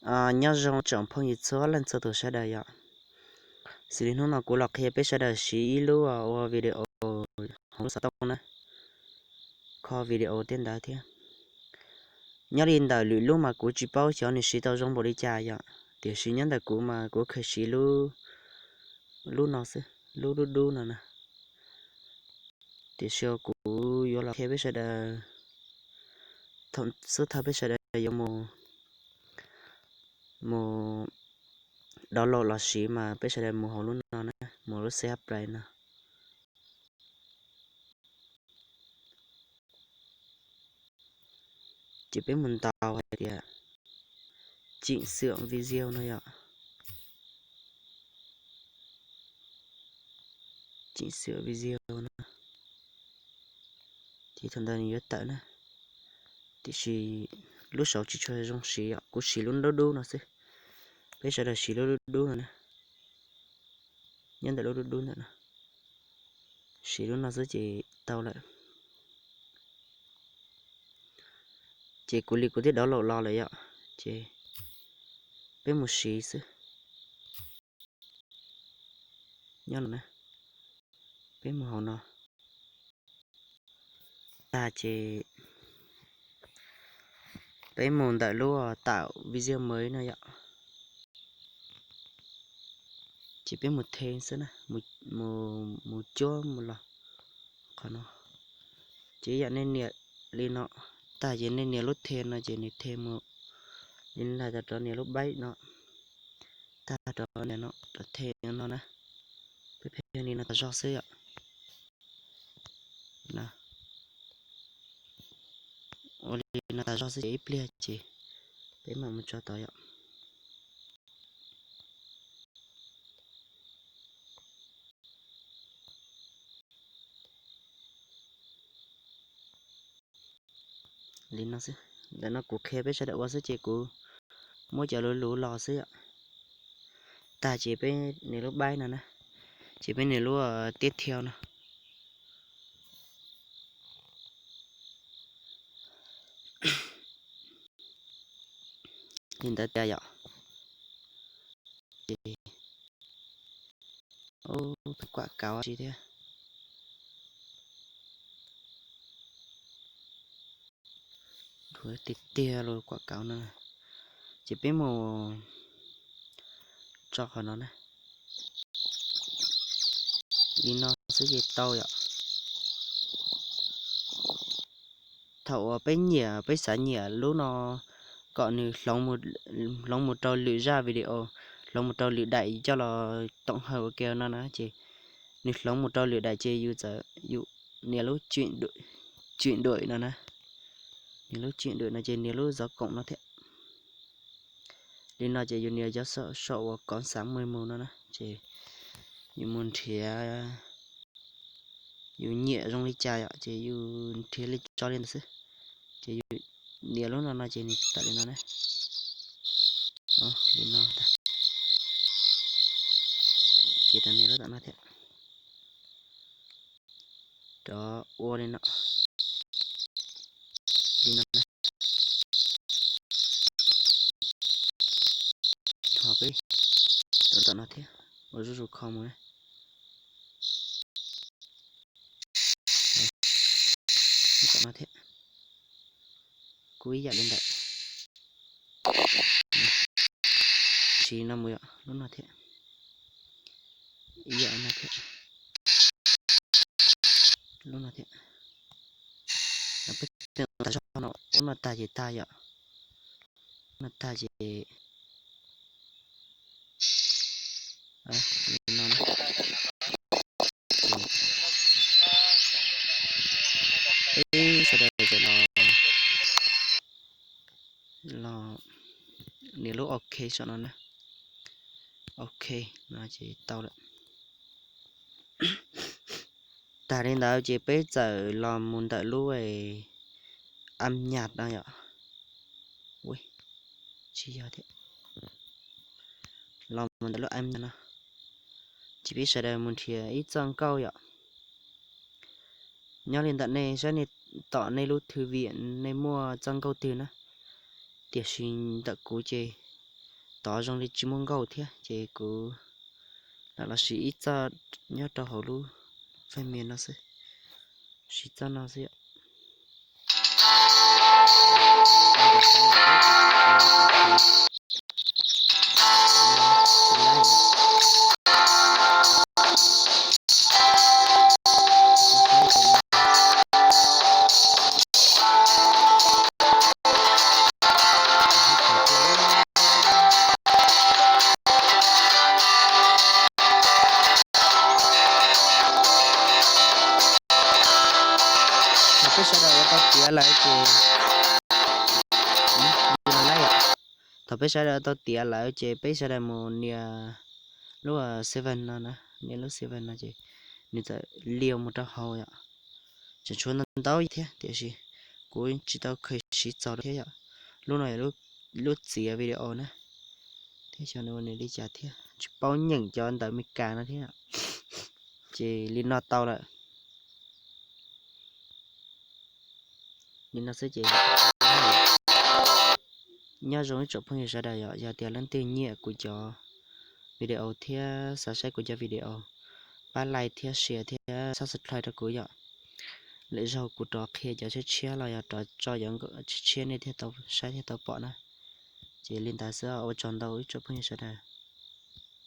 Nyob zoo tsoom phooj ywg txhua leej txhua tus sawv daws yom. Xws li hnub no kuv los qhia peb sawv daws siv ib lub ua video hauv lub xov tooj na, kho video tej ntawd thiab. Nyob li ntawm lwm lub mas kuv tsis paub xyov nws siv tau zoo npaum li cas yom, tiam sis nyob ntawm kuv mas kuv kheev siv lub, lub no xwb, lub dub dub no na. Tiam sis kuv yuav los qhia peb sawv daws, xub thawj peb sawv daws yuav mus, mus download los siv mas peb sawv daws mus hauv lub no na, mus lub C H Play no. Ces peb mus ntaus hais tias chỉnh sửa video no yom. Chỉnh sửa video no. Ces thaum ntawd nws yuav tawm na. Tiam sis lub saud tsis tshua zoo siv yom, kuv siv lub dub dub no xwb. Peb sawv daws siv lub dub dub no na. Nyob ntawm lub dub dub ntawm no. Siv lub no xwb ces tau lawm. Ces kuv li kuv twb download los lawm yom, ces peb mus siv xwb. Nyob no na, peb mus hauv no tag ces peb mus ntawm lub tạo video mới no yom. Ces peb mus the xwb na, mus cuab mus los qhov no. Ces ib yam nej nias li no tag ces nej nias lub the no ces nws the mus li no, tag rov nias lub back no, tag rov nias no rov the no na. Peb pheej li no tas zog xwb yom. Ua li no tas zog xwb ces ib pliag ces peb mam mus tso tod yom. Li no xwb, ntawm no kuv qhia peb sawv daws ua xwb ces kuv muab cov luv luv los xwb yom. Tag ces peb nias lub back no na, ces peb nias lub tiếp theo no. Li ntawd tiag yom. Ces tus quảng cáo tsis thiab. Tiag tiag los quảng cáo no. Ces peb mus tso qhov no na. Li no xwb ces tau yom. Thaum uas peb nyiam, peb xav nyiam lub no kom nws hloov mus rau lwm zaj video, hloov mus rau lwm daim coj los tổng hợp ua ke no na ces nws hloov mus rau lwm daim ces yus txawm yus nias lub chuyển đổi no na. Nias lub chuyển đổi no ces nias lub dấu cộng no thiab. Li no ces yus nias cov sau uas có sẵn mus mus no na ces yus mus nrhiav yus nyiam zoo li cas yom ces yus nrhiav li tso li ntawd xwb. Ces yus nias lub no no ces nws tawm li no na. Li no tag. Ces rov nias lub tom no thiab. Rov ua li no. Li no na. Ho peb rov tom no thiab, ua zuj zus kho mus na. Tom no thiab, kuj ib yam li ntawd. Siv no mus yom, lub no thiab, ib yam no thiab, lub no thiab. Peb tas zog no, lub no tag ces tag yom, lub no tag ces no na. Peb sawv daws los, los nias lub ok saum no na. Ok, no ces tau lawm. Tag li ntawd ces peb txawm los mus ntawm lub âm nhạc no yom. Tsis yog thiab. Los mus ntawm lub âm nhạc no, ces peb sawv daws mus nrhiav ib txoj nkauj yom. Nyob li ntawm nej saib nej tom nej lub thư viện nej muaj txoj nkauj twg na. Tiam sis ntawm kuv ces tod zoo li tsis muaj nkauj thiab ces kuv lam los siv ib txoj nyob rau hauv lub faj mias no xwb, siv txoj no xwb yom. Thaum peb sawv daws ua tau tiav lawm ces, thaum peb sawv daws ua tau tiav lawm ces peb sawv daws mus nias lub seven no na, nias lub seven no ces nws txawm lias mus rau hauv yom. Tseem tshuav ntau ntau thiab tiam sis kuv tsis tau kheev siv txog thiab yom. Lub no yog lub txiav video na, thiab xyov nws ua nws li cas thiab, tsis paub nyeem cov ntawv Meskas no thiab. Ces li no tau lawm. Li no xwb ces nyob zoo ib tsoom phooj ywg sawv daws yom, yog tias leej twg nyiam kuv cov video thiab xav saib kuv cov video, pab like thiab share thiab subscribe rau kuv yom. Lwm zaug kuv rov qhia cov tshiab tshiab los yog rov tso cov tshiab tshiab nej thiaj tau saib thiaj tau pom na. Ces li ntawd xwb, ua tsaug ntau ib tsoom phooj ywg sawv daws.